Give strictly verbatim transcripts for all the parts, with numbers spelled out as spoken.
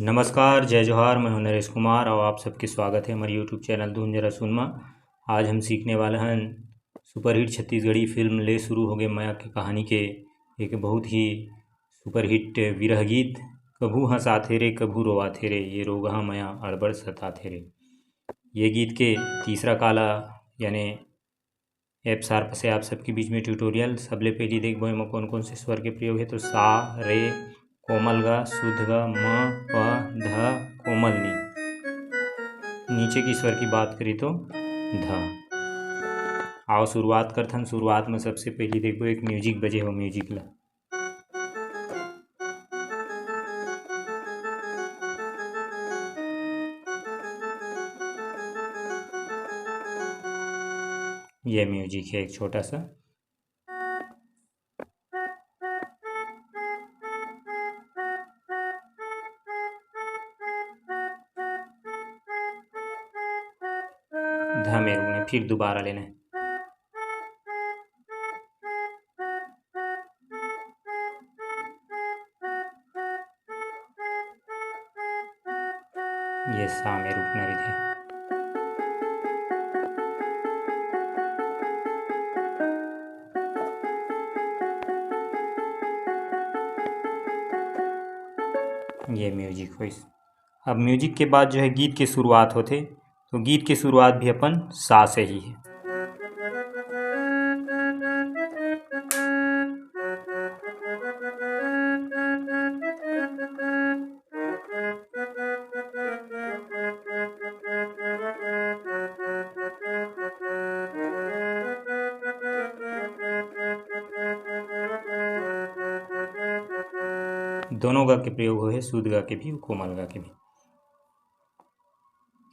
नमस्कार, जय जोहार, मैं हूं नरेश कुमार और आप सबके स्वागत है हमारे YouTube चैनल धुन जरा सुन मा। आज हम सीखने वाले हैं सुपरहिट छत्तीसगढ़ी फिल्म ले शुरू हो गए मया के कहानी के एक बहुत ही सुपरहिट विरह गीत, कभू हंसाथे रे कभू रोवाथे रे, ये रोगहा मया अड़बड़ सताथे रे। ये गीत के तीसरा काला यानी एफ शार्प से आप सबके बीच में ट्यूटोरियल। सबले पहली देखबो एमा कौन कौन से स्वर के प्रयोग है, तो सा, रे, कोमल गा, शुद्ध गा, म, प, ध, कोमल नी। नीचे की स्वर की बात करी तो ध। आओ शुरुआत करथन। शुरुआत में सबसे पहली देखबो एक म्यूजिक बजे हो, म्यूजिक ला। ये म्यूजिक है एक छोटा सा। ध में रुकना, फिर दोबारा लेना है। ये सा में रुकना रहिथे। ये म्यूजिक होइस। अब म्यूजिक के बाद जो है गीत के शुरुआत होथे, तो गीत के शुरुआत भी अपन सा से ही है। दोनों गा के प्रयोग होहे, शुद्ध गा के भी, कोमल गा के भी।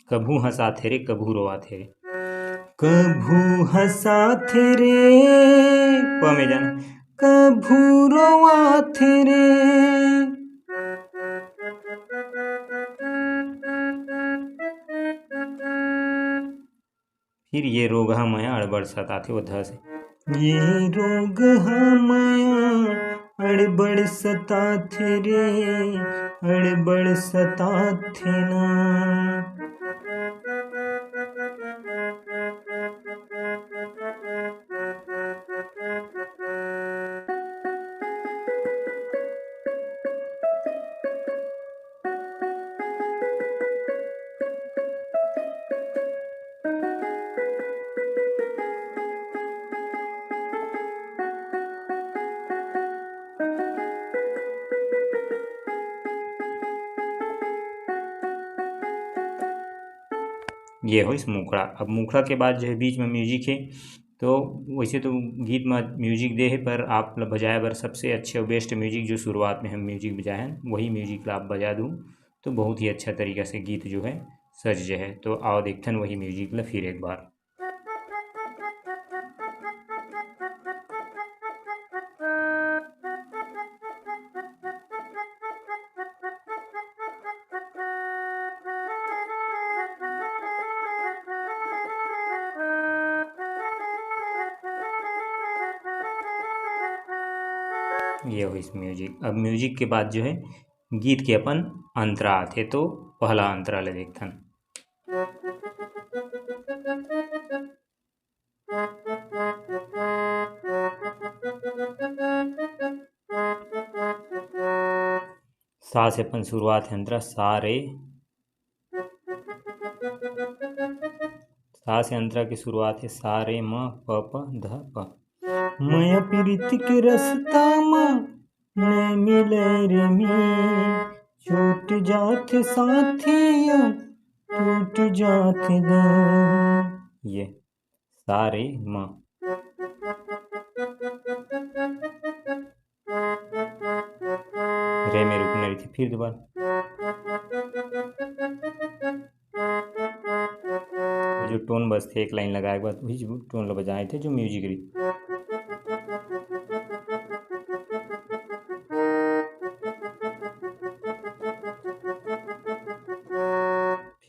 कभू हंसाथे रे, कभू रोवाथे रे, कभू हंसाथे रे, प में जाना, कभू रोवाथे रे। फिर ये रोगहा मया अड़बड़ सताथे, वो ध से। ये रोगहा मया अड़बड़ सताथे रे, अड़बड़ सताथे ना। ये होइस मुखड़ा। अब मुखड़ा के बाद जो है बीच में म्यूजिक है, तो वैसे तो गीत में म्यूजिक दे है, पर आप ल बजाए बर सबसे अच्छे और बेस्ट म्यूजिक जो शुरुआत में हम म्यूजिक बजाए हैं, वही म्यूजिक ला आप बजा दूँ तो बहुत ही अच्छा तरीका से गीत जो है सज जाए। तो आओ देखथन वही म्यूजिक ला फिर एक बार। ये होइस म्यूजिक। अब म्यूजिक के बाद जो है गीत के अपन अंतरा आथे, तो पहला अंतरा ले देखथन। सा से अपन शुरुआत है अंतरा, सा रे। सा से अंतरा की शुरुआत है सा रे म प प ध प। मया पीरित के रस्ता म नइ मिले रे मी, छूट जात साथिया, टूट जात ग। ये सा रे म। रे में रुकना रहिथे, फिर दोबारा। जो टोन बजथे एक लाइन लगाए के बाद, वही जो टोन ला बजाए थे, जो म्यूजिक रही।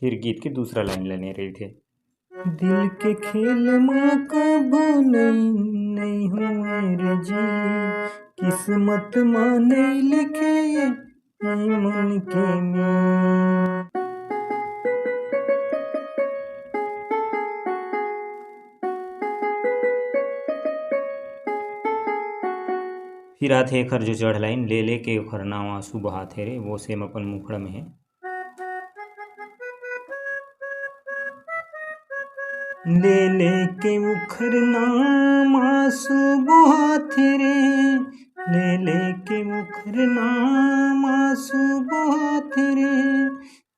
फिर गीत के दूसरा लाइन लेने रहिथे। दिल के खेल मा कभू नइ, नइ होए रे जी, किस्मत मा नइ लिखे ये, ए मन के मीत। फिर आथे एखर जो चढ़ लाइन, ले लेके ओखर नाम आंसू बहाथे रे, वो सेम अपन मुखड़ा में हे। ले लेके ओखर नाम आंसू बहाथे रे, ले लेके ओखर नाम आंसू बहाथे रे।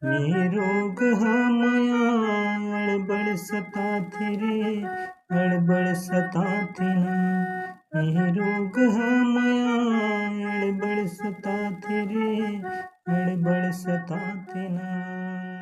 ये रोग ह मया अड़बड़ सताथे रे, अड़बड़ सताथे ना। ये रोग ह मया अड़बड़ सताथे रे, अड़बड़ सताथे ना।